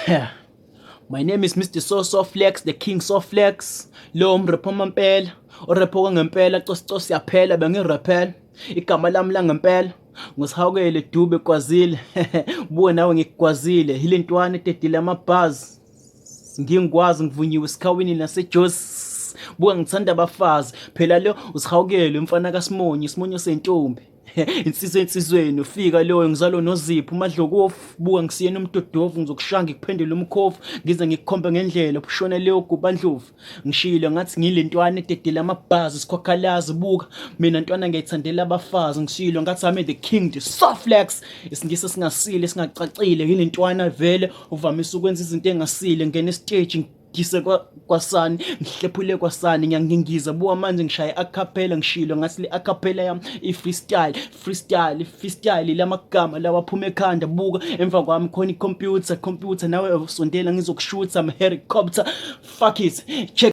My name is Mr. So Flex, the King So Flex. Lo mrepho mampela, orepho kwangempela, cosi cosi yaphela bengirepela. Igama lami langempela ngusihawukele Dube Kwazile. Buka nawe ngikukwazile, yilentwana ededile amabhazi. Ngingikwazi ngivunyiwe esikhawini naseJozi. Buka ngithanda abafazi. Phela lo usihawukele umfana kaSimonyo, isimonyo sentombi. Insizwa ensizweni ufika loyo ngizalo nozipho umadlokofu. Buka ngisiyena umdodovu, ngizokushaya ngikuphendule umkhovu, ngize ngikukhombe ngendlela ubushona leyo gubandlovu. Ngishilo ngathi ngilentwana ededela amabhazi sikhwakhalazi. Buka mina ntwana ngiyayithandela abafazi. Ngishilo ngathi I'm the king, the soft flex, isingisi singasile singacacile. Ngilentwana vele uvamise ukwenza izinto engasile, ngena estage ngise kwasani, ngihlephule kwasani, ngiyangingiza. Buka manje ngishaye acapella. Ngishilo ngathi le acapella yami i-freestyle, freestyle, freestyle, lamagama lawa aphuma ekhanda. Buka emva kwami khona i-computer, computer, nawe usondela ngizokushutha, I'm helicopter. Fuck it, check.